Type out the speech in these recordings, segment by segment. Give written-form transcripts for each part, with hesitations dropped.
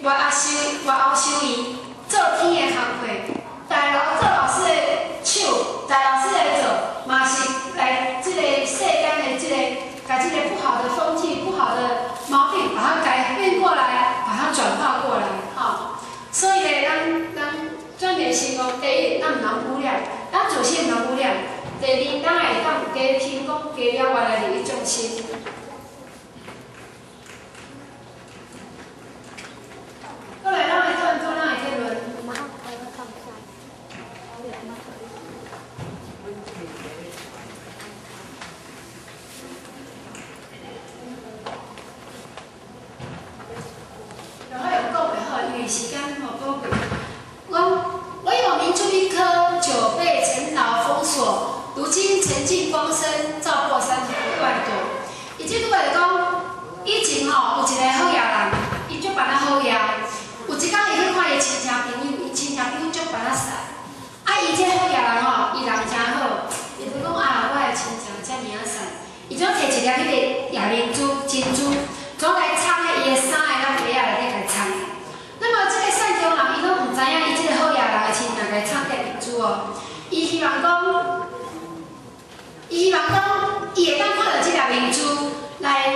外阿修外后修院做天的工课，大老做老师的手，大老师来做，嘛是来这个世间的这个，把这个不好的风气、不好的毛病，把它改变过来，把它转化过来，吼。所以咧，咱转变成功，第一，咱毋通污染，咱自身毋通污染；第二，咱会当加提供加了原来利益众生。过来，咱来转做咱的结论。然后用讲袂好，因为时间吼宝贵。我有明珠一颗，久被尘劳封锁，如今沉静光生，照破山河万朵。伊这句话就讲，以前吼有一个好野人，伊足办啊好野。有一工伊去看伊亲戚朋友，伊亲戚朋友足办啊散。啊，伊这好野人吼，伊人诚好，伊就讲啊，我的亲戚遮尔啊散，伊就摕一粒彼个夜明珠珍珠，总来藏喺伊的衫的咱鞋仔内底共藏。那么这个善终人，伊拢毋知影，伊这个好野人的亲戚共藏粒明珠哦。伊希望讲，伊会当看到这粒明珠来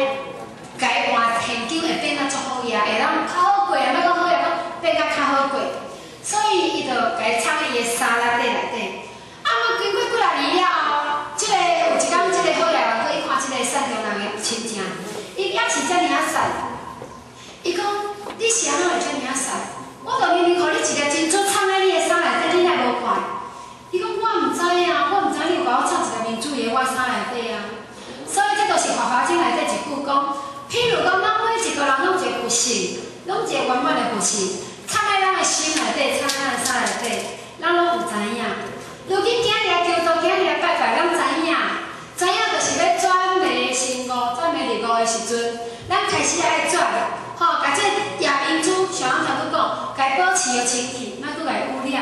共伊换现金，会变啊足好野，会当较好过啊，莫讲好野，讲变甲较好过。所以伊就共伊藏伫伊的衫内底内底。啊，么经过几若年了后，这个有一工，这个好野人阁去看这个善终人的亲情，伊犹是遮尔啊散。伊讲：你是按怎会遮尔啊散？我著明明予你一粒珍珠藏喺你的衫内底，你哪无看？伊讲我毋知啊，我毋知你有共我藏一粒明珠伫我衫内底啊。所以这就是《法华经》内底一句讲，譬如讲，咱每一个人拢有一个佛性，拢有一个圆满的佛性，藏喺咱的心内底，藏喺咱的衫内底，咱拢有知影。如今今日来求道，今日来拜拜，咱知影，知影就是欲转迷成悟，转迷入悟的时阵，咱开始爱转，吼，共这夜明珠，像咱头拄讲，共保持个清气，莫阁共伊污染，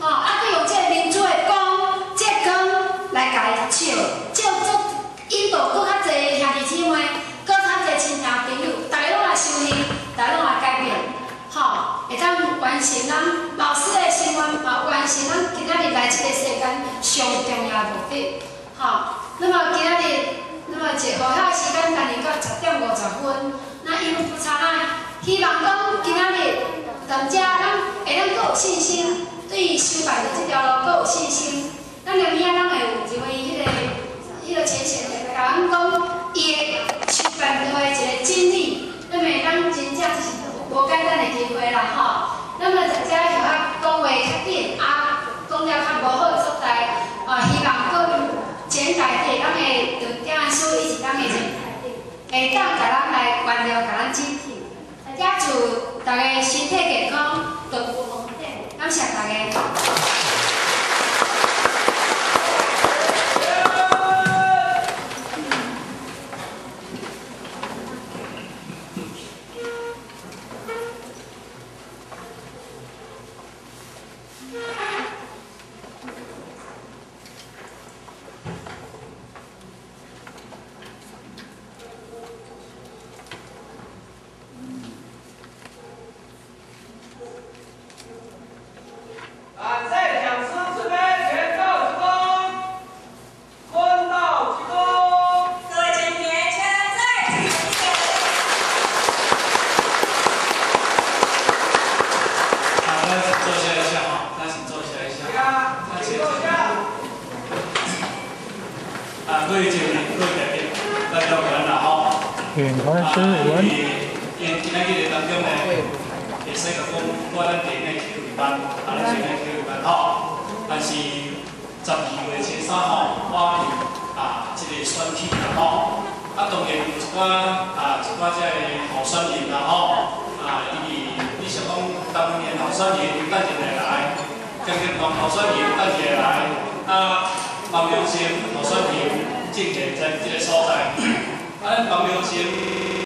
吼，啊，阁用这个明珠的光，这个光来共伊照，照做引导阁较济兄弟姊妹，阁较济亲戚朋友，大家拢来修行，大家拢来改变，吼，会当完成咱老师的心愿，嘛完成咱今仔日来这个世间上重要的目的，吼。那么今仔日，那么一下下时间，大约到10点50分，那因为不差啊，希望讲今仔日大家咱会当阁有信心，对修道的这条路阁有信心。咱后尾仔咱会有一位彼个前贤来共咱讲伊的修办道的一个经历，那么咱真正这是无简单的机会啦吼。那么大家许可讲话较紧，啊，讲了较无好所在，啊，希望阁前台底咱的长讲师以及咱的前台底，会当共咱来原谅，共咱指点。大家祝大家身体健康，道路平安，感谢大家。